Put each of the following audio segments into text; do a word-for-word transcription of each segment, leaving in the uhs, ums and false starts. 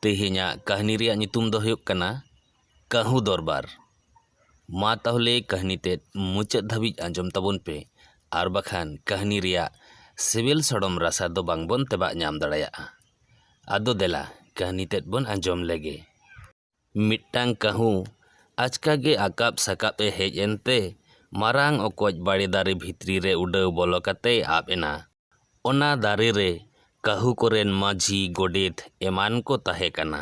ᱛᱮᱦᱮᱧᱟᱜ ᱠᱟᱹᱦᱱᱤ ᱨᱮᱭᱟᱜ ᱧᱩᱛᱩᱢ ᱫᱚ ᱦᱩᱭᱩᱜ ᱠᱟᱱᱟ ᱠᱟᱹᱦᱩ ᱫᱚᱨᱵᱟᱨ᱾ ᱢᱟ ᱛᱟᱦᱚᱞᱮ ᱠᱟᱹᱦᱱᱤ ᱛᱮᱫ ᱢᱩᱪᱟᱹᱫ ᱫᱷᱟᱹᱵᱤᱡ ᱟᱸᱡᱚᱢ ᱛᱟᱵᱚᱱ ᱯᱮ, ᱟᱨ ᱵᱟᱠᱷᱟᱱ ᱠᱟᱹᱦᱱᱤ ᱨᱮᱭᱟᱜ ᱥᱤᱵᱤᱞ ᱥᱚᱲᱚᱢ ᱨᱟᱥᱟ ᱫᱚ ᱵᱟᱝᱵᱚᱱ ᱛᱮᱵᱟᱜ ᱧᱟᱢ ᱫᱟᱲᱮᱭᱟᱜᱼᱟ᱾ ᱟᱫᱚ ᱫᱮᱞᱟ, ᱠᱟᱹᱦᱱᱤ ᱛᱮᱫ ᱵᱚᱱ ᱟᱸᱡᱚᱢ ᱞᱮᱜᱮ᱾ ᱢᱤᱫᱴᱟᱝ ᱠᱟᱹᱦᱩ ᱟᱪᱠᱟ ᱜᱮ ᱟᱠᱟᱵ ᱥᱟᱠᱟᱵ ᱮ ᱦᱮᱡ ᱮᱱᱛᱮ ᱢᱟᱨᱟᱝ ᱚᱠᱚᱡ ᱵᱟᱲᱮ ᱫᱟᱨᱮ ᱵᱷᱤᱛᱨᱤ ᱨᱮ ᱩᱰᱟᱹᱣ ᱵᱚᱞᱚ ᱠᱟᱛᱮᱭ ᱟᱵ ᱮᱱᱟ᱾ ᱚᱱᱟ ᱫᱟᱨᱮ ᱨᱮ ᱠᱟᱹᱦᱩ ᱠᱚᱨᱮᱱ ᱢᱟᱹᱡᱷᱤ, ᱜᱚᱰᱮᱛ ᱮᱢᱟᱱ ᱠᱚ ᱛᱟᱦᱮᱸ ᱠᱟᱱᱟ᱾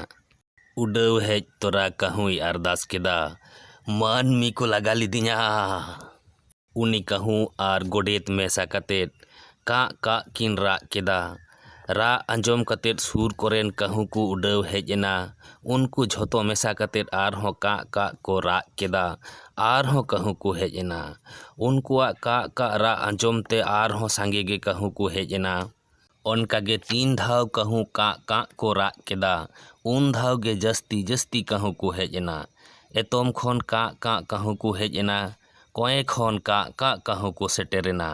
ᱩᱰᱟᱹᱣ ᱦᱮᱡ ᱛᱚᱨᱟ ᱠᱟᱹᱦᱩᱭ ᱟᱨᱫᱟᱥ ᱠᱮᱫᱟ, "ᱢᱟᱹᱱᱢᱤ ᱠᱚ ᱞᱟᱜᱟ ᱞᱤᱫᱤᱧᱟ!" ᱩᱱᱤ ᱠᱟᱹᱦᱩ ᱟᱨ ᱜᱚᱰᱮᱛ ᱢᱮᱥᱟ ᱠᱟᱛᱮᱫ ᱠᱟᱜ ᱠᱟᱜ ᱠᱤᱱ ᱨᱟᱜ ᱠᱮᱫᱟ᱾ ᱨᱟᱜ ᱟᱸᱡᱚᱢ ᱠᱟᱛᱮᱫ ᱥᱩᱨ ᱠᱚᱨᱮᱱ ᱠᱟᱹᱦᱩ ᱠᱚ ᱩᱰᱟᱹᱣ ᱦᱮᱡ ᱮᱱᱟ᱾ ᱩᱱᱠᱩ ᱡᱷᱚᱛᱚ ᱢᱮᱥᱟ ᱠᱟᱛᱮᱫ ᱟᱨᱦᱚᱸ ᱠᱟᱜ ᱠᱟᱜ ᱠᱚ ᱨᱟᱜ ᱠᱮᱫᱟ᱾ ᱟᱨᱦᱚᱸ ᱠᱟᱹᱦᱩ ᱠᱚ ᱦᱮᱡ ᱮᱱᱟ᱾ ᱩᱱᱠᱩᱣᱟᱜ ᱠᱟᱜ ᱠᱟᱜ ᱨᱟᱜ ᱟᱸᱡᱚᱢ ᱛᱮ ᱟᱨᱦᱚᱸ ᱥᱟᱸᱜᱮ ᱜᱮ ᱠᱟᱹᱦᱩ ᱠᱚ ᱦᱮᱡ ᱮᱱᱟ᱾ ᱚᱱᱠᱟ ᱜᱮ ᱛᱤᱱ ᱫᱷᱟᱣ ᱠᱟᱹᱦᱩ ᱠᱟᱜ ᱠᱟᱜ ᱠᱚ ᱨᱟᱜ ᱠᱮᱫᱟ, ᱩᱱ ᱫᱷᱟᱣ ᱜᱮ ᱡᱟᱹᱥᱛᱤ ᱡᱟᱹᱥᱛᱤ ᱠᱟᱹᱦᱩ ᱠᱚ ᱦᱮᱡ ᱮᱱᱟ᱾ ᱮᱛᱚᱢ ᱠᱷᱚᱱ ᱠᱟᱜ ᱠᱟᱜ ᱠᱟᱹᱦᱩ ᱠᱚ ᱦᱮᱡ ᱮᱱᱟ᱾ ᱠᱚᱸᱭᱮ ᱠᱷᱚᱱ ᱠᱟᱜ ᱠᱟᱜ ᱠᱟᱹᱦᱩ ᱠᱚ ᱥᱮᱴᱮᱨ ᱮᱱᱟ᱾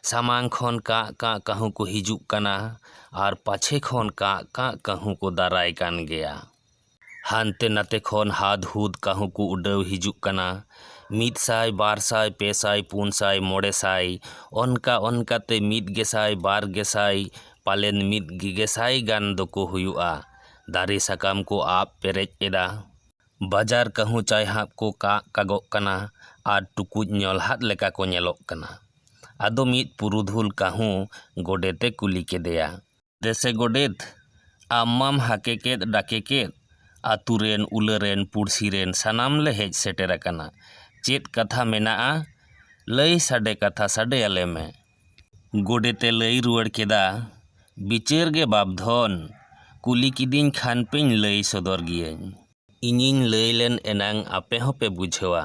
ᱥᱟᱢᱟᱝ ᱠᱷᱚᱱ ᱠᱟᱜ ᱠᱟᱜ ᱠᱟᱹᱦᱩ ᱠᱚ ᱦᱤᱡᱩᱜ ᱠᱟᱱᱟ᱾ ᱟᱨ ᱯᱟᱪᱷᱮ ᱠᱷᱚᱱ ᱠᱟᱜ ᱠᱟᱜ ᱠᱟᱹᱦᱩ ᱠᱚ ᱫᱟᱨᱟᱭ ᱠᱟᱱ ᱜᱮᱭᱟ᱾ ᱦᱟᱱᱛᱮ ᱱᱟᱛᱮ ᱠᱷᱚᱱ ᱦᱟᱫ ᱦᱩᱫ ᱠᱟᱹᱦᱩ ᱠᱚ ᱩᱰᱟᱹᱣ ᱦᱤᱡᱩᱜ ᱠᱟᱱᱟ᱾ ᱢᱤᱫ ᱥᱟᱭ, ᱵᱟᱨ ᱥᱟᱭ, ᱯᱮ ᱥᱟᱭ, ᱯᱩᱱ ᱥᱟᱭ, ᱢᱚᱬᱮ ᱥᱟᱭ, ᱚᱱᱠᱟ ᱚᱱᱠᱟᱛᱮ ᱢᱤᱫ ᱜᱮᱥᱟᱭ, ᱵᱟᱨ ᱜᱮᱥᱟᱭ, ᱯᱟᱞᱮᱱ ᱢᱤᱫ ᱜᱮᱥᱟᱭ ᱜᱟᱱ ᱫᱚᱠᱚ ᱦᱩᱭᱩᱜᱼᱟ᱾ ᱫᱟᱨᱮ ᱥᱟᱠᱟᱢ ᱠᱚ ᱟᱵ ᱯᱮᱨᱮᱡ ᱮᱫᱟ᱾ ᱵᱟᱡᱟᱨ ᱠᱟᱹᱦᱩ ᱪᱟᱭᱦᱟᱵ ᱠᱚ ᱠᱟᱜ ᱠᱟᱜᱚᱜ ᱠᱟᱱᱟ ᱟᱨ ᱴᱩᱠᱩᱡ ᱧᱚᱞᱦᱟᱫ ᱞᱮᱠᱟ ᱠᱚ ᱧᱮᱞᱚᱜ ᱠᱟᱱᱟ᱾ ᱟᱫᱚ ᱢᱤᱫ ᱯᱩᱨᱩᱫᱷᱩᱞ ᱠᱟᱹᱦᱩ ᱜᱚᱰᱮᱛᱮ ᱠᱩᱞᱤ ᱠᱮᱫᱮᱭᱟ, "ᱫᱮᱥᱮ ᱜᱚᱰᱮᱛ, ᱟᱢ ᱢᱟᱢ ᱦᱟᱠᱮ ᱠᱮᱫ ᱰᱟᱠᱮ ᱠᱮᱫ, ᱟᱹᱛᱩ ᱨᱮᱱ, ᱩᱞᱟᱹ ᱨᱮᱱ, ᱯᱩᱲᱥᱤ ᱨᱮᱱ ᱥᱟᱱᱟᱢ ᱞᱮ ᱦᱮᱡ ᱥᱮᱴᱮᱨ ᱟᱠᱟᱱᱟ᱾ ᱪᱮᱫ ᱠᱟᱛᱷᱟ ᱢᱮᱱᱟᱜᱼᱟ? ᱞᱟᱹᱭ ᱥᱟᱰᱮ ᱠᱟᱛᱷᱟ ᱥᱟᱰᱮ ᱟᱞᱮ ᱢᱮ᱾" ᱜᱚᱰᱮᱛᱮ ᱞᱟᱹᱭ ᱨᱩᱣᱟᱹᱲ ᱠᱮᱫᱟ, "ᱵᱤᱪᱟᱹᱨ ᱜᱮ ᱵᱟᱯᱫᱷᱚᱱ, ᱠᱩᱞᱤ ᱠᱤᱫᱤᱧ ᱠᱷᱟᱱ ᱯᱮᱧ ᱞᱟᱹᱭ ᱥᱚᱫᱚᱨ ᱜᱤᱭᱟᱹᱧ᱾ ᱤᱧᱤᱧ ᱞᱟᱹᱭ ᱞᱮᱱ ᱮᱱᱟᱝ ᱟᱯᱮ ᱦᱚᱸᱯᱮ ᱵᱩᱡᱷᱟᱹᱣᱟ,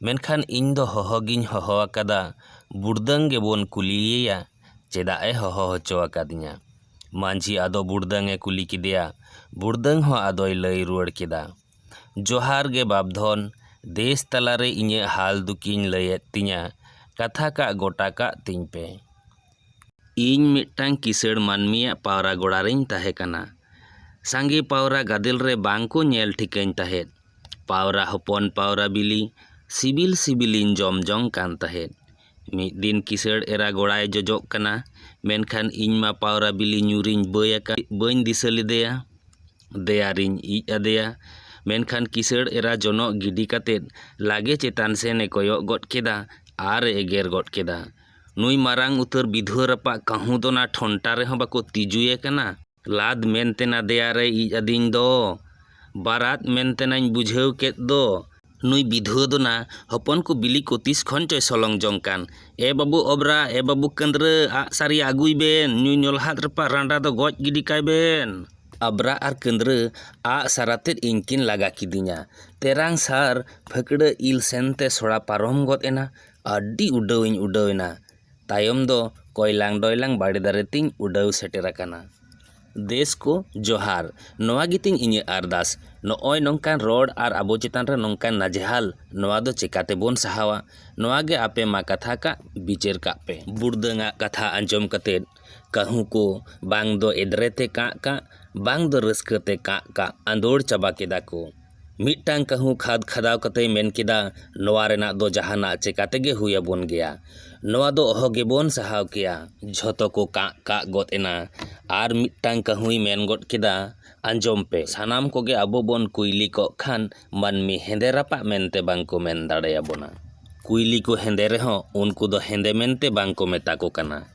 ᱢᱮᱱᱠᱷᱟᱱ ᱤᱧ ᱫᱚ ᱦᱚᱦᱚ ᱜᱤᱧ ᱦᱚᱦᱚ ᱟᱠᱟᱫᱟ, ᱵᱩᱲᱫᱟᱹᱝ ᱜᱮᱵᱚᱱ ᱠᱩᱞᱤᱭᱮᱭᱟ, ᱪᱮᱫᱟᱜ ᱮ ᱦᱚᱦᱚ ᱦᱚᱪᱚ ᱟᱠᱟᱫᱤᱧᱟ?" ᱢᱟᱹᱡᱷᱤ ᱟᱫᱚ ᱵᱩᱲᱫᱟᱹᱝ ᱮ ᱠᱩᱞᱤ ᱠᱮᱫᱮᱭᱟ᱾ ᱵᱩᱲᱫᱟᱹᱝ ᱦᱚᱸ ᱟᱫᱚᱭ ᱞᱟᱹᱭ ᱨᱩᱣᱟᱹᱲ ᱠᱮᱫᱟ, "ᱡᱚᱦᱟᱨ ᱜᱮ ᱵᱟᱯᱫᱷᱚᱱ, ᱫᱮᱥ ᱛᱟᱞᱟᱨᱮ ᱤᱧᱟᱹᱜ ᱦᱟᱞ ᱫᱩᱠᱤᱧ ᱞᱟᱹᱭᱮᱫ ᱛᱤᱧᱟ, ᱠᱟᱛᱷᱟ ᱠᱟᱜ ᱜᱚᱴᱟ ᱠᱟᱜ ᱛᱤᱧ ᱯᱮ᱾ ᱤᱧ ᱢᱤᱫᱴᱟᱝ ᱠᱤᱥᱟᱹᱬ ᱢᱟᱹᱱᱢᱤᱭᱟᱜ ᱯᱟᱣᱨᱟ ᱜᱚᱲᱟ ᱨᱤᱧ ᱛᱟᱦᱮᱸ ᱠᱟᱱᱟ᱾ ᱥᱟᱸᱜᱮ ᱯᱟᱣᱨᱟ ᱜᱟᱫᱮᱞ ᱨᱮ ᱵᱟᱝ ᱠᱚ ᱧᱮᱞ ᱴᱷᱤᱠᱟᱹᱧ ᱛᱟᱦᱮᱸᱫ᱾ ᱯᱟᱣᱨᱟ ᱦᱚᱯᱚᱱ ᱯᱟᱣᱨᱟ ᱵᱤᱞᱤ ᱥᱤᱵᱤᱞ ᱥᱤᱵᱤᱞᱤᱧ ᱡᱚᱢ ᱡᱚᱝ ᱠᱟᱱ ᱛᱟᱦᱮᱸᱫ᱾ ᱢᱤᱫ ᱫᱤᱱ ᱠᱤᱥᱟᱹᱲ ᱮᱨᱟ ᱜᱚᱲᱟᱭ ᱡᱚᱡᱚᱜ ᱠᱟᱱᱟ, ᱢᱮᱱᱠᱷᱟᱱ ᱤᱧ ᱢᱟ ᱯᱟᱣᱨᱟ ᱵᱤᱞᱤ ᱧᱩᱨᱤᱧ ᱵᱟᱹᱭ ᱟᱠᱟᱫ, ᱵᱟᱹᱧ ᱫᱤᱥᱟᱹ ᱞᱮᱫᱮᱭᱟ᱾ ᱫᱮᱭᱟᱨᱤᱧ ᱤᱡ ᱟᱫᱮᱭᱟ, ᱢᱮᱱᱠᱷᱟᱱ ᱠᱤᱥᱟᱹᱲ ᱮᱨᱟ ᱡᱚᱱᱚᱜ ᱜᱤᱰᱤ ᱠᱟᱛᱮᱫ ᱞᱟᱜᱮ ᱪᱮᱛᱟᱱ ᱥᱮᱱ ᱮ ᱠᱚᱭᱚᱜ ᱜᱚᱫ ᱠᱮᱫᱟ ᱟᱨ ᱮ ᱮᱜᱮᱨ ᱜᱚᱫ ᱠᱮᱫᱟ, "ᱱᱩᱭ ᱢᱟᱨᱟᱝ ᱩᱛᱟᱹᱨ ᱵᱤᱫᱷᱩᱣᱟᱹ ᱨᱟᱯᱟᱜ ᱠᱟᱹᱦᱩ ᱫᱚ ᱱᱟ ᱴᱷᱚᱱᱴᱟ ᱨᱮᱦᱚᱸ ᱵᱟᱠᱚ ᱛᱤᱡᱩᱭᱮ ᱠᱟᱱᱟ᱾ ᱞᱟᱫ ᱢᱮᱱᱛᱮ ᱱᱟ ᱫᱮᱭᱟ ᱨᱮ ᱤᱡ ᱟᱹᱫᱤᱧ ᱫᱚ, ᱵᱟᱨᱟᱫ ᱢᱮᱱᱛᱮ ᱱᱟᱧ ᱵᱩᱡᱷᱟᱹᱣ ᱠᱮᱫ ᱫᱚ᱾ ᱱᱩᱭ ᱵᱤᱫᱷᱩᱣᱟᱹ ᱫᱚ ᱱᱟ ᱦᱚᱯᱚᱱ ᱠᱚ ᱵᱤᱞᱤ ᱠᱚ ᱛᱤᱥ ᱠᱷᱚᱱ ᱪᱚᱭ ᱥᱚᱞᱚᱝ ᱡᱚᱝ ᱠᱟᱱ᱾ ᱮ ᱵᱟᱹᱵᱩ ᱚᱵᱽᱨᱟ, ᱮ ᱵᱟᱹᱵᱩ ᱠᱟᱹᱱᱫᱽᱨᱟᱹ, ᱟᱜ ᱥᱟᱹᱨᱤ ᱟᱹᱜᱩᱭ ᱵᱮᱱ, ᱧᱩ ᱧᱚᱞᱦᱟᱫ ᱨᱟᱯᱟᱜ ᱨᱟᱸᱰᱟ ᱫᱚ ᱜᱚᱡ ᱜᱤᱰᱤ ᱠᱟᱭ ᱵᱮᱱ᱾" ᱟᱵᱽᱨᱟ ᱟᱨ ᱠᱟᱹᱱᱫᱽᱨᱟᱹ ᱟᱜ ᱥᱟᱨᱟᱛᱮᱫ ᱤᱧ ᱠᱤᱱ ᱞᱟᱜᱟ ᱠᱤᱫᱤᱧᱟ᱾ ᱛᱮᱨᱟᱝ ᱥᱟᱨ ᱯᱷᱟᱹᱠᱲᱟᱹ ᱤᱞ ᱥᱮᱱᱛᱮ ᱥᱚᱲᱟ ᱯᱟᱨᱚᱢ ᱜᱚᱫ ᱮᱱᱟ᱾ ᱟᱹᱰᱤ ᱩᱰᱟᱹᱣ ᱤᱧ ᱩᱰᱟᱹᱣ ᱮᱱᱟ᱾ ᱛᱟᱭᱚᱢ ᱫᱚ ᱠᱚᱭᱞᱟᱝ ᱰᱚᱭᱞᱟᱝ ᱵᱟᱲᱮ ᱫᱟᱨᱮ ᱛᱤᱧ ᱩᱰᱟᱹᱣ ᱥᱮᱴᱮᱨ ᱟᱠᱟᱱᱟ᱾ ᱫᱮᱥ ᱠᱚ ᱡᱚᱦᱟᱨ, ᱱᱚᱣᱟ ᱜᱮᱛᱤᱧ ᱤᱧᱟᱹᱜ ᱟᱨᱫᱟᱥ᱾ ᱱᱚᱜᱼᱚᱭ ᱱᱚᱝᱠᱟᱱ ᱨᱚᱲ ᱟᱨ ᱟᱵᱚ ᱪᱮᱛᱟᱱ ᱨᱮ ᱱᱚᱝᱠᱟᱱ ᱱᱟᱡᱮᱦᱟᱞ, ᱱᱚᱣᱟ ᱫᱚ ᱪᱮᱠᱟ ᱛᱮᱵᱚᱱ ᱥᱟᱦᱟᱣᱟ? ᱱᱚᱣᱟ ᱜᱮ ᱟᱯᱮ ᱢᱟ ᱠᱟᱛᱷᱟ ᱠᱟᱜ, ᱵᱤᱪᱟᱹᱨ ᱠᱟᱜ ᱯᱮ᱾ ᱵᱩᱲᱫᱟᱹᱝᱟᱜ ᱠᱟᱛᱷᱟ ᱟᱸᱡᱚᱢ ᱠᱟᱛᱮᱫ ᱠᱟᱹᱦᱩ ᱠᱚ ᱵᱟᱝ ᱫᱚ ᱮᱫᱽᱨᱮ ᱛᱮ ᱠᱟᱜ ᱠᱟᱜ, ᱵᱟᱝ ᱫᱚ ᱨᱟᱹᱥᱠᱟᱹ ᱛᱮ ᱠᱟᱜ ᱠᱟᱜ ᱟᱸᱫᱳᱲ ᱪᱟᱵᱟ ᱠᱮᱫᱟ ᱠᱚ᱾ ᱢᱤᱫᱴᱟᱝ ᱠᱟᱹᱦᱩ ᱠᱷᱟᱫᱽ ᱠᱷᱟᱫᱟᱣ ᱠᱟᱛᱮᱭ ᱢᱮᱱ ᱠᱮᱫᱟ, "ᱱᱚᱣᱟ ᱨᱮᱱᱟᱜ ᱫᱚ ᱡᱟᱦᱟᱱᱟᱜ ᱪᱮᱠᱟ ᱛᱮᱜᱮ ᱦᱩᱭ ᱟᱵᱚᱱ ᱜᱮᱭᱟ᱾ ᱱᱚᱣᱟ ᱫᱚ ᱚᱦᱚ ᱜᱮᱵᱚᱱ ᱥᱟᱦᱟᱣ ᱠᱮᱭᱟ᱾" ᱡᱷᱚᱛᱚ ᱠᱚ ᱠᱟᱜ ᱠᱟᱜ ᱜᱚᱫ ᱮᱱᱟ᱾ ᱟᱨ ᱢᱤᱫᱴᱟᱝ ᱠᱟᱹᱦᱩᱭ ᱢᱮᱱ ᱜᱚᱫ ᱠᱮᱫᱟ, "ᱟᱸᱡᱚᱢ ᱯᱮ, ᱥᱟᱱᱟᱢ ᱠᱚᱜᱮ ᱟᱵᱚ ᱵᱚᱱ ᱠᱩᱭᱞᱤ ᱠᱚᱜ ᱠᱷᱟᱱ ᱢᱟᱹᱱᱢᱤ ᱦᱮᱸᱫᱮ ᱨᱟᱯᱟᱜ ᱢᱮᱱᱛᱮ ᱵᱟᱝ ᱠᱚ ᱢᱮᱱ ᱫᱟᱲᱮᱭᱟᱵᱚᱱᱟ᱾ ᱠᱩᱭᱞᱤ ᱠᱚ ᱦᱮᱸᱫᱮ ᱨᱮᱦᱚᱸ ᱩᱱᱠᱩ ᱫᱚ ᱦᱮᱸᱫᱮ ᱢᱮᱱᱛᱮ ᱵᱟᱝ ᱠᱚ ᱢᱮᱛᱟ ᱠᱚ ᱠᱟᱱᱟ᱾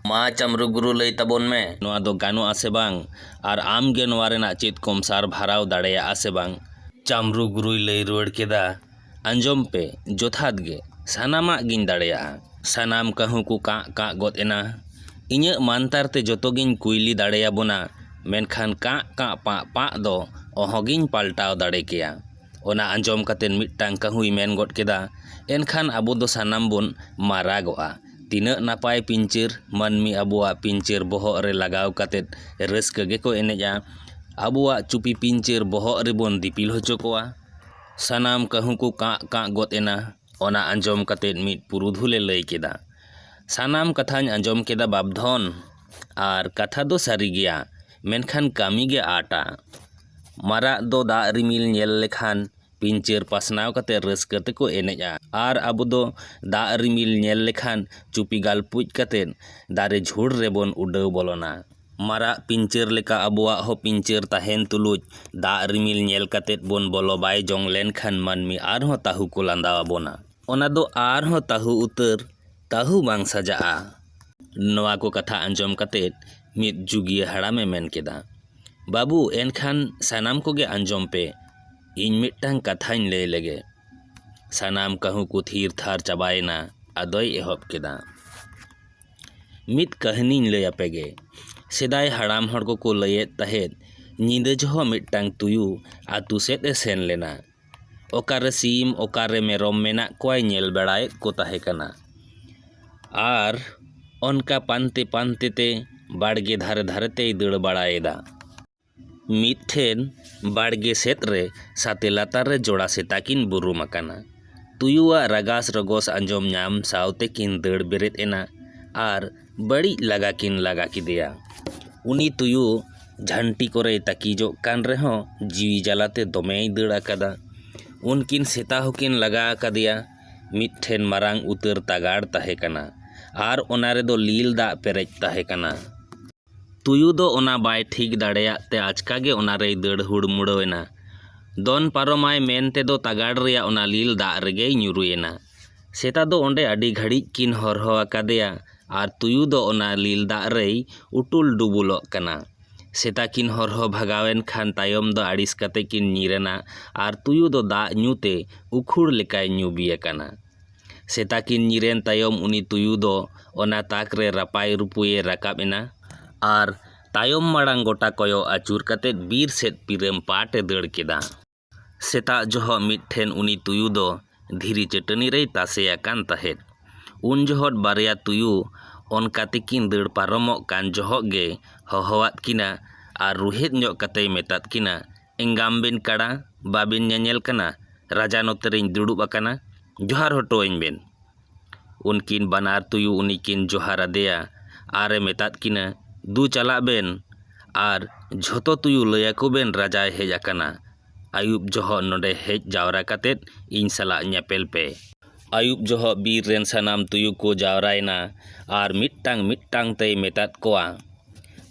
ᱢᱟ ᱪᱟᱢᱨᱩ ᱜᱩᱨᱩ, ᱞᱟᱹᱭ ᱛᱟᱵᱚᱱ ᱢᱮ, ᱱᱚᱣᱟ ᱫᱚ ᱜᱟᱱᱚᱜᱼᱟ ᱥᱮ ᱵᱟᱝ? ᱟᱨ ᱟᱢ ᱜᱮ ᱱᱚᱣᱟ ᱨᱮᱱᱟᱜ ᱪᱮᱫ ᱠᱚᱢ ᱥᱟᱨ ᱵᱷᱟᱨᱟᱣ ᱫᱟᱲᱮᱭᱟᱜᱼᱟ ᱥᱮ ᱵᱟᱝ?" ᱪᱟᱢᱨᱩ ᱜᱩᱨᱩᱭ ᱞᱟᱹᱭ ᱨᱩᱣᱟᱹᱲ ᱠᱮᱫᱟ, "ᱟᱸᱡᱚᱢ ᱯᱮ, ᱡᱚᱛᱷᱟᱛ ᱜᱮ, ᱥᱟᱱᱟᱢᱟᱜ ᱜᱤᱧ ᱫᱟᱲᱮᱭᱟᱜᱼᱟ᱾" ᱥᱟᱱᱟᱢ ᱠᱟᱹᱦᱩ ᱠᱚ ᱠᱟᱜ ᱠᱟᱜ ᱜᱚᱫ ᱮᱱᱟ᱾ "ᱤᱧᱟᱹᱜ ᱢᱟᱱᱛᱟᱨ ᱛᱮ ᱡᱚᱛᱚ ᱜᱤᱧ ᱠᱩᱭᱞᱤ ᱫᱟᱲᱮᱭᱟᱵᱚᱱᱟ, ᱢᱮᱱᱠᱷᱟᱱ ᱠᱟᱜ ᱠᱟᱜ ᱯᱟᱜ ᱯᱟᱜ ᱫᱚ ᱚᱦᱚᱜᱤᱧ ᱯᱟᱞᱴᱟᱣ ᱫᱟᱲᱮ ᱠᱮᱭᱟ᱾" ᱚᱱᱟ ᱟᱸᱡᱚᱢ ᱠᱟᱛᱮ ᱢᱤᱫᱴᱟᱝ ᱠᱟᱹᱦᱩᱭ ᱢᱮᱱ ᱜᱚᱫ ᱠᱮᱫᱟ, "ᱮᱱᱠᱷᱟᱱ ᱟᱵᱚ ᱫᱚ ᱥᱟᱱᱟᱢ ᱵᱚᱱ ᱢᱟᱨᱟᱜᱚᱜᱼᱟ᱾ ᱛᱤᱱᱟᱹᱜ ᱱᱟᱯᱟᱭ ᱯᱤᱧᱪᱟᱹᱨ, ᱢᱟᱹᱱᱢᱤ ᱟᱵᱚᱣᱟᱜ ᱯᱤᱧᱪᱟᱹᱨ ᱵᱚᱦᱚᱜ ᱨᱮ ᱞᱟᱜᱟᱣ ᱠᱟᱛᱮ ᱨᱟᱹᱥᱠᱟᱹ ᱜᱮᱠᱚ ᱮᱱᱮᱡᱼᱟ᱾ ᱟᱵᱚᱣᱟᱜ ᱪᱩᱯᱤ ᱯᱤᱧᱪᱟᱹᱨ ᱵᱚᱦᱚᱜ ᱨᱮᱵᱚᱱ ᱫᱤᱯᱤᱞ ᱦᱚᱪᱚ ᱠᱚᱣᱟ᱾" ᱥᱟᱱᱟᱢ ᱠᱟᱹᱦᱩ ᱠᱚ ᱠᱟᱜ ᱠᱟᱜ ᱜᱚᱫ ᱮᱱᱟ᱾ ᱚᱱᱟ ᱟᱸᱡᱚᱢ ᱠᱟᱛᱮ ᱢᱤᱫ ᱯᱩᱨᱩᱫᱷᱩᱞᱮ ᱞᱟᱹᱭ ᱠᱮᱫᱟ, "ᱥᱟᱱᱟᱢ ᱠᱟᱛᱷᱟᱧ ᱟᱸᱡᱚᱢ ᱠᱮᱫᱟ ᱵᱟᱯᱫᱷᱚᱱ, ᱟᱨ ᱠᱟᱛᱷᱟ ᱫᱚ ᱥᱟᱹᱨᱤ ᱜᱮᱭᱟ, ᱢᱮᱱᱠᱷᱟᱱ ᱠᱟᱹᱢᱤ ᱜᱮ ᱟᱸᱴᱟ᱾ ᱢᱟᱨᱟᱜ ᱫᱚ ᱫᱟᱜ ᱨᱤᱢᱤᱞ ᱧᱮᱞ ᱞᱮᱠᱷᱟᱱ ᱯᱤᱧᱪᱟᱹᱨ ᱯᱟᱥᱱᱟᱣ ᱠᱟᱛᱮ ᱨᱟᱹᱥᱠᱟᱹ ᱛᱮᱠᱚ ᱮᱱᱮᱡᱼᱟ, ᱟᱨ ᱟᱵᱚ ᱫᱚ ᱫᱟᱜ ᱨᱤᱢᱤᱞ ᱧᱮᱞ ᱞᱮᱠᱷᱟᱱ ᱪᱩᱯᱤ ᱜᱟᱞᱯᱩᱡ ᱠᱟᱛᱮ ᱫᱟᱨᱮ ᱡᱷᱩᱲ ᱨᱮᱵᱚᱱ ᱩᱰᱟᱹᱣ ᱵᱚᱞᱚᱱᱟ᱾ ᱢᱟᱨᱟᱜ ᱯᱤᱧᱪᱟᱹᱨ ᱞᱮᱠᱟ ᱟᱵᱚᱣᱟᱜ ᱦᱚᱸ ᱯᱤᱧᱪᱟᱹᱨ ᱛᱟᱦᱮᱱ ᱛᱩᱞᱩᱡ ᱫᱟᱜ ᱨᱤᱢᱤᱞ ᱧᱮᱞ ᱠᱟᱛᱮ ᱵᱚᱱ ᱵᱚᱞᱚ ᱵᱟᱭ ᱡᱚᱝ ᱞᱮᱱᱠᱷᱟᱱ ᱢᱟᱹᱱᱢᱤ ᱟᱨᱦᱚᱸ ᱛᱟᱹᱦᱩ ᱠᱚ ᱞᱟᱸᱫᱟ ᱟᱵᱚᱱᱟ᱾ ᱚᱱᱟ ᱫᱚ ᱟᱨᱦᱚᱸ ᱛᱟᱹᱦᱩ ᱩᱛᱟᱹᱨ, ᱛᱟᱹᱦᱩ ᱵᱟᱝ ᱥᱟᱡᱟᱜᱼᱟ᱾ ᱱᱚᱣᱟ ᱠᱚ ᱠᱟᱛᱷᱟ ᱟᱸᱡᱚᱢ ᱠᱟᱛᱮ ᱢᱤᱫ ᱡᱩᱜᱤᱭᱟᱹ ᱦᱟᱲᱟᱢᱮ ᱢᱮᱱ ᱠᱮᱫᱟ, "ᱵᱟᱹᱵᱩ, ᱮᱱᱠᱷᱟᱱ ᱥᱟᱱᱟᱢ ᱠᱚᱜᱮ ᱟᱸᱡᱚᱢ ᱯᱮ, ᱤᱧ ᱢᱤᱫᱴᱟᱝ ᱠᱟᱛᱷᱟᱧ ᱞᱟᱹᱭ ᱞᱮᱜᱮ᱾" ᱥᱟᱱᱟᱢ ᱠᱟᱹᱦᱩ ᱠᱚ ᱛᱷᱤᱨ ᱛᱷᱟᱨ ᱪᱟᱵᱟᱭᱮᱱᱟ᱾ ᱟᱫᱚᱭ ᱮᱦᱚᱵ ᱠᱮᱫᱟ, "ᱢᱤᱫ ᱠᱟᱹᱦᱱᱤᱧ ᱞᱟᱹᱭ ᱟᱯᱮ ᱜᱮ᱾ ᱥᱮᱫᱟᱭ ᱦᱟᱲᱟᱢ ᱦᱚᱲ ᱠᱚᱠᱚ ᱞᱟᱹᱭᱮᱫ ᱛᱟᱦᱮᱸᱫ, ᱧᱤᱫᱟᱹ ᱡᱚᱦᱚᱜ ᱢᱤᱫᱴᱟᱝ ᱛᱩᱭᱩ ᱟᱹᱛᱩ ᱥᱮᱫ ᱮ ᱥᱮᱱ ᱞᱮᱱᱟ᱾ ᱚᱠᱟᱨᱮ ᱥᱤᱢ, ᱚᱠᱟᱨᱮ ᱢᱮᱨᱚᱢ ᱢᱮᱱᱟᱜ ᱠᱚᱣᱟᱭ ᱧᱮᱞ ᱵᱟᱲᱟᱭᱮᱫ ᱠᱚ ᱛᱟᱦᱮᱸ ᱠᱟᱱᱟ᱾ ᱟᱨ ᱚᱱᱠᱟ ᱯᱟᱱᱛᱮ ᱯᱟᱱᱛᱮ ᱛᱮ ᱵᱟᱲᱜᱮ ᱫᱷᱟᱨᱮ ᱫᱷᱟᱨᱮ ᱛᱮᱭ ᱫᱟᱹᱲ ᱵᱟᱲᱟᱭᱮᱫᱟ᱾ ᱢᱤᱫ ᱴᱷᱮᱱ ᱵᱟᱲᱜᱮ ᱥᱮᱫ ᱨᱮ ᱥᱟᱛᱮ ᱞᱟᱛᱟᱨ ᱨᱮ ᱡᱚᱲᱟ ᱥᱮᱛᱟ ᱠᱤᱱ ᱵᱩᱨᱩᱢ ᱟᱠᱟᱱᱟ᱾ ᱛᱩᱭᱩᱣᱟᱜ ᱨᱟᱜᱟᱥ ᱨᱚᱜᱚᱥ ᱟᱸᱡᱚᱢ ᱧᱟᱢ ᱥᱟᱶᱛᱮ ᱠᱤᱱ ᱫᱟᱹᱲ ᱵᱮᱨᱮᱫ ᱮᱱᱟ ᱟᱨ ᱵᱟᱹᱲᱤᱡ ᱞᱟᱜᱟ ᱠᱤᱱ ᱞᱟᱜᱟ ᱠᱮᱫᱮᱭᱟ᱾ ᱩᱱᱤ ᱛᱩᱭᱩ ᱡᱷᱟᱱᱴᱤ ᱠᱚᱨᱮᱭ ᱛᱟᱹᱠᱤᱡᱚᱜ ᱠᱟᱱ ᱨᱮᱦᱚᱸ ᱡᱤᱣᱤ ᱡᱟᱞᱟᱛᱮ ᱫᱚᱢᱮᱭ ᱫᱟᱹᱲ ᱟᱠᱟᱫᱟ᱾ ᱩᱱᱠᱤᱱ ᱥᱮᱛᱟ ᱦᱚᱸᱠᱤᱱ ᱞᱟᱜᱟ ᱟᱠᱟᱫᱮᱭᱟ᱾ ᱢᱤᱫ ᱴᱷᱮᱱ ᱢᱟᱨᱟᱝ ᱩᱛᱟᱹᱨ ᱛᱟᱜᱟᱲ ᱛᱟᱦᱮᱸ ᱠᱟᱱᱟ ᱟᱨ ᱚᱱᱟ ᱨᱮᱫᱚ ᱞᱤᱞ ᱫᱟᱜ ᱯᱮᱨᱮᱡ ᱛᱟᱦᱮᱸ ᱠᱟᱱᱟ᱾ ᱛᱩᱭᱩ ᱫᱚ ᱚᱱᱟ ᱵᱟᱭ ᱴᱷᱤᱠ ᱫᱟᱲᱮᱭᱟᱜ ᱛᱮ ᱟᱪᱠᱟ ᱜᱮ ᱚᱱᱟ ᱨᱮᱭ ᱫᱟᱹᱲ ᱦᱩᱲᱢᱩᱲᱟᱹᱣ ᱮᱱᱟ᱾ ᱫᱚᱱ ᱯᱟᱨᱚᱢᱟᱭ ᱢᱮᱱ ᱛᱮᱫᱚ ᱛᱟᱜᱟᱲ ᱨᱮᱭᱟᱜ ᱚᱱᱟ ᱞᱤᱞ ᱫᱟᱜ ᱨᱮᱜᱮᱭ ᱧᱩᱨᱩᱭᱮᱱᱟ᱾ ᱥᱮᱛᱟ ᱫᱚ ᱚᱸᱰᱮ ᱟᱹᱰᱤ ᱜᱷᱟᱹᱲᱤᱡ ᱠᱤᱱ ᱦᱚᱨᱦᱚ ᱟᱠᱟᱫᱮᱭᱟ ᱟᱨ ᱛᱩᱭᱩ ᱫᱚ ᱚᱱᱟ ᱞᱤᱞ ᱫᱟᱜ ᱨᱮᱭ ᱩᱴᱩᱞ ᱰᱩᱵᱩᱞᱚᱜ ᱠᱟᱱᱟ᱾ ᱥᱮᱛᱟ ᱠᱤᱱ ᱦᱚᱨᱦᱚ ᱵᱷᱟᱜᱟᱣᱮᱱ ᱠᱷᱟᱱ ᱛᱟᱭᱚᱢ ᱫᱚ ᱟᱹᱲᱤᱥ ᱠᱟᱛᱮ ᱠᱤᱱ ᱧᱤᱨ ᱮᱱᱟ ᱟᱨ ᱛᱩᱭᱩ ᱫᱚ ᱫᱟᱜ ᱧᱩ ᱛᱮ ᱩᱠᱷᱩᱲ ᱞᱮᱠᱟᱭ ᱧᱩᱵᱤ ᱟᱠᱟᱱᱟ᱾ ᱥᱮᱛᱟ ᱠᱤᱱ ᱧᱤᱨᱮᱱ ᱛᱟᱭᱚᱢ ᱩᱱᱤ ᱛᱩᱭᱩ ᱫᱚ ᱚᱱᱟ ᱛᱟᱠ ᱨᱮ ᱨᱟᱯᱟᱭ ᱨᱩᱯᱩᱭᱮ ᱨᱟᱠᱟᱵ ᱮᱱᱟ ᱟᱨ ᱛᱟᱭᱚᱢ ᱢᱟᱲᱟᱝ ᱜᱚᱴᱟ ᱠᱚᱭᱚᱜ ᱟᱹᱪᱩᱨ ᱠᱟᱛᱮ ᱵᱤᱨ ᱥᱮᱫ ᱯᱤᱨᱟᱹᱢ ᱯᱟᱴ ᱮ ᱫᱟᱹᱲ ᱠᱮᱫᱟ᱾ ᱥᱮᱛᱟᱜ ᱡᱚᱦᱚᱜ ᱢᱤᱫ ᱴᱷᱮᱱ ᱩᱱᱤ ᱛᱩᱭᱩ ᱫᱚ ᱫᱷᱤᱨᱤ ᱪᱟᱹᱴᱟᱹᱱᱤ ᱨᱮᱭ ᱛᱟᱥᱮ ᱟᱠᱟᱱ ᱛᱟᱦᱮᱸᱫ᱾ ᱩᱱ ᱡᱚᱦᱚᱜ ᱵᱟᱨᱭᱟ ᱛᱩᱭᱩ ᱚᱱᱠᱟ ᱛᱮᱠᱤᱱ ᱫᱟᱹᱲ ᱯᱟᱨᱚᱢᱚᱜ ᱠᱟᱱ ᱡᱚᱦᱚᱜ ᱜᱮ ᱦᱚᱦᱚᱣᱟᱫ ᱠᱤᱱᱟ ᱟᱨ ᱨᱩᱦᱮᱫ ᱧᱚᱜ ᱠᱟᱛᱮᱭ ᱢᱮᱛᱟᱫ ᱠᱤᱱᱟ, "ᱮᱸᱜᱟᱢ ᱵᱤᱱ ᱠᱟᱲᱟ, ᱵᱟᱵᱤᱱ ᱧᱮᱧᱮᱞ ᱠᱟᱱᱟ? ᱨᱟᱡᱟ ᱱᱚᱛᱮ ᱨᱤᱧ ᱫᱩᱲᱩᱵ ᱟᱠᱟᱱᱟ, ᱡᱚᱦᱟᱨ ᱦᱚᱴᱚ ᱟᱹᱧ ᱵᱮᱱ᱾" ᱩᱱᱠᱤᱱ ᱵᱟᱱᱟᱨ ᱛᱩᱭᱩ ᱩᱱᱤ ᱠᱤᱱ ᱡᱚᱦᱟᱨ ᱟᱫᱮᱭᱟ ᱟᱨᱮ ᱢᱮᱛᱟᱫ ᱠᱤᱱᱟ, "ᱫᱩ ᱪᱟᱞᱟᱜ ᱵᱮᱱ, ᱟᱨ ᱡᱷᱚᱛᱚ ᱛᱩᱭᱩ ᱞᱟᱹᱭ ᱟᱠᱚ ᱵᱮᱱ, ᱨᱟᱡᱟᱭ ᱦᱮᱡ ᱟᱠᱟᱱᱟ᱾ ᱟᱹᱭᱩᱵ ᱡᱚᱦᱚᱜ ᱱᱚᱰᱮ ᱦᱮᱡ ᱡᱟᱣᱨᱟ ᱠᱟᱛᱮᱫ ᱤᱧ ᱥᱟᱞᱟᱜ ᱧᱮᱯᱮᱞ ᱯᱮ᱾ ᱟᱹᱭᱩᱵ ᱡᱚᱦᱚᱜ ᱵᱤᱨ ᱨᱮᱱ ᱥᱟᱱᱟᱢ ᱛᱩᱭᱩ ᱠᱚ ᱡᱟᱣᱨᱟᱭᱮᱱᱟ ᱟᱨ ᱢᱤᱫᱴᱟᱝ ᱢᱤᱫᱴᱟᱝ ᱛᱮᱭ ᱢᱮᱛᱟᱫ ᱠᱚᱣᱟ,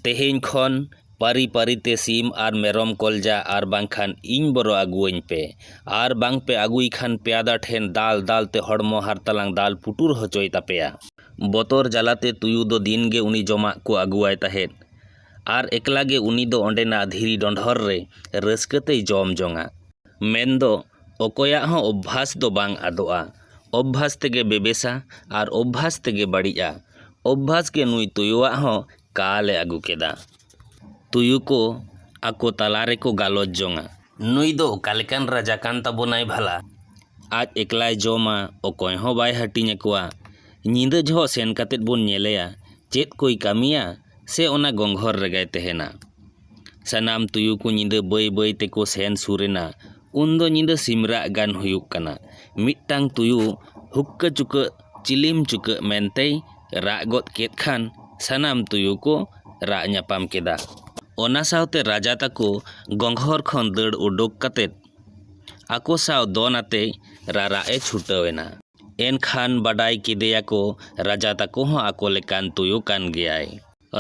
"ᱛᱮᱦᱮᱧ ᱠᱷᱚᱱ ᱯᱟᱹᱨᱤ ᱯᱟᱹᱨᱤ ᱛᱮ ᱥᱤᱢ ᱟᱨ ᱢᱮᱨᱚᱢ ᱠᱚᱞᱡᱟ ᱟᱨ ᱵᱟᱝᱠᱷᱟᱱ ᱤᱧ ᱵᱚᱨᱚ ᱟᱹᱜᱩᱣᱟᱹᱧ ᱯᱮ, ᱟᱨ ᱵᱟᱝ ᱯᱮ ᱟᱹᱜᱩᱭ ᱠᱷᱟᱱ ᱯᱮᱭᱟᱫᱟ ᱴᱷᱮᱱ ᱫᱟᱞ ᱫᱟᱞ ᱛᱮ ᱦᱚᱲᱢᱚ ᱦᱟᱨᱛᱟᱞᱟᱝ ᱫᱟᱞ ᱯᱩᱴᱩᱨ ᱦᱚᱪᱚᱭ ᱛᱟᱯᱮᱭᱟ᱾" ᱵᱚᱛᱚᱨ ᱡᱟᱞᱟᱛᱮ ᱛᱩᱭᱩ ᱫᱚ ᱫᱤᱱ ᱜᱮ ᱩᱱᱤ ᱡᱚᱢᱟᱜ ᱠᱚ ᱟᱹᱜᱩᱣᱟᱭ ᱛᱟᱦᱮᱸᱫ᱾ ᱟᱨ ᱮᱠᱞᱟ ᱜᱮ ᱩᱱᱤ ᱫᱚ ᱚᱸᱰᱮᱱᱟᱜ ᱫᱷᱤᱨᱤ ᱰᱚᱸᱰᱷᱚᱨ ᱨᱮ ᱨᱟᱹᱥᱠᱟᱹ ᱛᱮᱭ ᱡᱚᱢ ᱡᱚᱝᱟ᱾ ᱢᱮᱱᱫᱚ ᱚᱠᱚᱭᱟᱜ ᱦᱚᱸ ᱚᱵᱵᱷᱟᱥ ᱫᱚ ᱵᱟᱝ ᱟᱫᱚᱜᱼᱟ᱾ ᱚᱵᱵᱷᱟᱥ ᱛᱮᱜᱮ ᱵᱮᱵᱮᱥᱟ ᱟᱨ ᱚᱵᱵᱷᱟᱥ ᱛᱮᱜᱮ ᱵᱟᱹᱲᱤᱡᱼᱟ᱾ ᱚᱵᱵᱷᱟᱥ ᱜᱮ ᱱᱩᱭ ᱛᱩᱭᱩᱣᱟᱜ ᱦᱚᱸ ᱠᱟᱞ ᱮ ᱟᱹᱜᱩ ᱠᱮᱫᱟ᱾ ᱛᱩᱭᱩ ᱠᱚ ᱟᱠᱚ ᱛᱟᱞᱟ ᱨᱮᱠᱚ ᱜᱟᱞᱚᱪ ᱡᱚᱝᱟ, "ᱱᱩᱭ ᱫᱚ ᱚᱠᱟ ᱞᱮᱠᱟᱱ ᱨᱟᱡᱟ ᱠᱟᱱ ᱛᱟᱵᱚᱱᱟᱭ ᱵᱷᱟᱞᱟ? ᱟᱡ ᱮᱠᱞᱟᱭ ᱡᱚᱢᱟ, ᱚᱠᱚᱭ ᱦᱚᱸ ᱵᱟᱭ ᱦᱟᱹᱴᱤᱧ ᱟᱠᱚᱣᱟ᱾ ᱧᱤᱫᱟᱹ ᱡᱚᱦᱚᱜ ᱥᱮᱱ ᱠᱟᱛᱮᱫ ᱵᱚᱱ ᱧᱮᱞᱮᱭᱟ, ᱪᱮᱫ ᱠᱚᱭ ᱠᱟᱹᱢᱤᱭᱟ ᱥᱮ ᱚᱱᱟ ᱜᱚᱸᱜᱷᱚᱨ ᱨᱮᱜᱮᱭ ᱛᱟᱦᱮᱱᱟ?" ᱥᱟᱱᱟᱢ ᱛᱩᱭᱩ ᱠᱚ ᱧᱤᱫᱟᱹ ᱵᱟᱹᱭ ᱵᱟᱹᱭ ᱛᱮᱠᱚ ᱥᱮᱱ ᱥᱩᱨ ᱮᱱᱟ᱾ ᱩᱱᱫᱚ ᱧᱤᱫᱟᱹ ᱥᱤᱢᱨᱟᱜ ᱜᱟᱱ ᱦᱩᱭᱩᱜ ᱠᱟᱱᱟ᱾ ᱢᱤᱫᱴᱟᱝ ᱛᱩᱭᱩ ᱦᱩᱠᱠᱟᱹ ᱪᱩᱠᱟᱹᱜ ᱪᱤᱞᱤᱢ ᱪᱩᱠᱟᱹᱜ ᱢᱮᱱᱛᱮᱭ ᱨᱟᱜ ᱜᱚᱫ ᱠᱮᱫ ᱠᱷᱟᱱ ᱥᱟᱱᱟᱢ ᱛᱩᱭᱩ ᱠᱚ ᱨᱟᱜ ᱧᱟᱯᱟᱢ ᱠᱮᱫᱟ᱾ ᱚᱱᱟ ᱥᱟᱶᱛᱮ ᱨᱟᱡᱟ ᱛᱟᱠᱚ ᱜᱚᱸᱜᱷᱚᱨ ᱠᱷᱚᱱ ᱫᱟᱹᱲ ᱩᱰᱩᱠ ᱠᱟᱛᱮᱫ ᱟᱠᱚ ᱥᱟᱶ ᱫᱚᱱ ᱟᱛᱮ ᱨᱟᱨᱟᱜ ᱮ ᱪᱷᱩᱴᱟᱹᱣ ᱮᱱᱟ᱾ ᱮᱱᱠᱷᱟᱱ ᱵᱟᱰᱟᱭ ᱠᱮᱫᱮᱭᱟᱠᱚ ᱨᱟᱡᱟ ᱛᱟᱠᱚ ᱦᱚᱸ ᱟᱠᱚ ᱞᱮᱠᱟᱱ ᱛᱩᱭᱩ ᱠᱟᱱ ᱜᱮᱭᱟᱭ᱾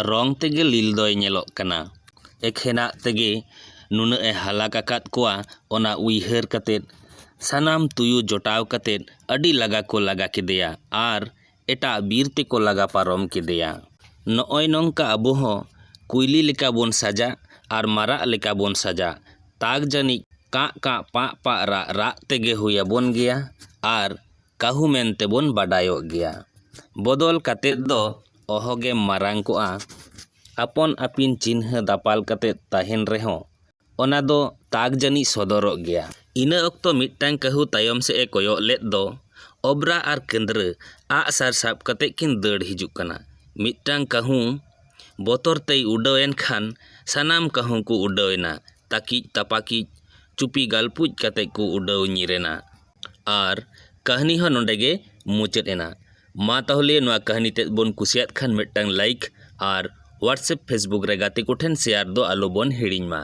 ᱨᱚᱝ ᱛᱮᱜᱮ ᱞᱤᱞ ᱫᱚᱭ ᱧᱮᱞᱚᱜ ᱠᱟᱱᱟ᱾ ᱮᱠᱷᱮᱱᱟᱜ ᱛᱮᱜᱮ ᱱᱩᱱᱟᱹᱜ ᱮ ᱦᱟᱞᱟᱠ ᱟᱠᱟᱫ ᱠᱚᱣᱟ, ᱚᱱᱟ ᱩᱭᱦᱟᱹᱨ ᱠᱟᱛᱮᱫ ᱥᱟᱱᱟᱢ ᱛᱩᱭᱩ ᱡᱚᱴᱟᱣ ᱠᱟᱛᱮᱫ ᱟᱹᱰᱤ ᱞᱟᱜᱟ ᱠᱚ ᱞᱟᱜᱟ ᱠᱮᱫᱮᱭᱟ ᱟᱨ ᱮᱴᱟᱜ ᱵᱤᱨ ᱛᱮᱠᱚ ᱞᱟᱜᱟ ᱯᱟᱨᱚᱢ ᱠᱮᱫᱮᱭᱟ᱾ ᱱᱚᱜᱼᱚᱭ ᱱᱚᱝᱠᱟ ᱟᱵᱚ ᱦᱚᱸ ᱠᱩᱭᱞᱤ ᱞᱮᱠᱟ ᱵᱚᱱ ᱥᱟᱡᱟᱜ ᱟᱨ ᱢᱟᱨᱟᱜ ᱞᱮᱠᱟ ᱵᱚᱱ ᱥᱟᱡᱟᱜ᱾ ᱛᱟᱠ ᱡᱟᱹᱱᱤᱡ ᱠᱟᱸᱜ ᱠᱟᱸᱜ ᱯᱟᱸᱜ ᱯᱟᱸᱜ ᱨᱟᱜ ᱨᱟᱜ ᱛᱮᱜᱮ ᱦᱩᱭ ᱟᱵᱚᱱ ᱜᱮᱭᱟ ᱟᱨ ᱠᱟᱹᱦᱩ ᱢᱮᱱᱛᱮ ᱵᱚᱱ ᱵᱟᱰᱟᱭᱚᱜ ᱜᱮᱭᱟ᱾ ᱵᱚᱫᱚᱞ ᱠᱟᱛᱮᱫ ᱫᱚ ᱚᱦᱚᱜᱮᱢ ᱢᱟᱨᱟᱝ ᱠᱚᱜᱼᱟ᱾ ᱟᱯᱚᱱ ᱟᱹᱯᱤᱱ ᱪᱤᱱᱦᱟᱹ ᱫᱟᱯᱟᱞ ᱠᱟᱛᱮᱫ ᱛᱟᱦᱮᱱ ᱨᱮᱦᱚᱸ ᱚᱱᱟ ᱫᱚ ᱛᱟᱠ ᱡᱟᱹᱱᱤᱡ ᱥᱚᱫᱚᱨᱚᱜ ᱜᱮᱭᱟ᱾ ᱤᱱᱟᱹ ᱚᱠᱛᱚ ᱢᱤᱫᱴᱟᱝ ᱠᱟᱹᱦᱩ ᱛᱟᱭᱚᱢ ᱥᱮᱫ ᱮ ᱠᱚᱭᱚᱜ ᱞᱮᱫ ᱫᱚ ᱚᱵᱽᱨᱟ ᱟᱨ ᱠᱟᱹᱸᱫᱽᱨᱟᱹ ᱟᱜ ᱥᱟᱨ ᱥᱟᱵ ᱠᱟᱛᱮᱫ ᱠᱤᱱ ᱫᱟᱹᱲ ᱦᱤᱡᱩᱜ ᱠᱟᱱᱟ᱾ ᱢᱤᱫᱴᱟᱝ ᱠᱟᱹᱦᱩ ᱵᱚᱛᱚᱨ ᱛᱮᱭ ᱩᱰᱟᱹᱣ ᱮᱱ ᱠᱷᱟᱱ ᱥᱟᱱᱟᱢ ᱠᱟᱹᱦᱩ ᱠᱚ ᱩᱰᱟᱹᱣ ᱮᱱᱟ᱾ ᱛᱟᱹᱠᱤᱡ ᱛᱟᱯᱟᱠᱤᱡ ᱪᱩᱯᱤ ᱜᱟᱞᱯᱩᱡ ᱠᱟᱛᱮᱫ ᱠᱚ ᱩᱰᱟᱹᱣ ᱧᱤᱨ ᱮᱱᱟ᱾ ᱟᱨ ᱠᱟᱹᱦᱱᱤ ᱦᱚᱸ ᱱᱚᱰᱮ ᱜᱮ ᱢᱩᱪᱟᱹᱫ ᱮᱱᱟ᱾ ᱢᱟ ᱛᱟᱦᱚᱞᱮ ᱱᱚᱣᱟ ᱠᱟᱹᱦᱱᱤ ᱛᱮᱫ ᱵᱚᱱ ᱠᱩᱥᱤᱭᱟᱫ ᱠᱷᱟᱱ ᱢᱤᱫᱴᱟᱝ ᱞᱟᱭᱤᱠ ᱟᱨ WhatsApp, Facebook ᱨᱮ ᱜᱟᱛᱮ ᱠᱚᱴᱷᱮᱱ ᱥᱮᱭᱟᱨ ᱫᱚ ᱟᱞᱚᱵᱚᱱ ᱦᱤᱲᱤᱧ ᱢᱟ᱾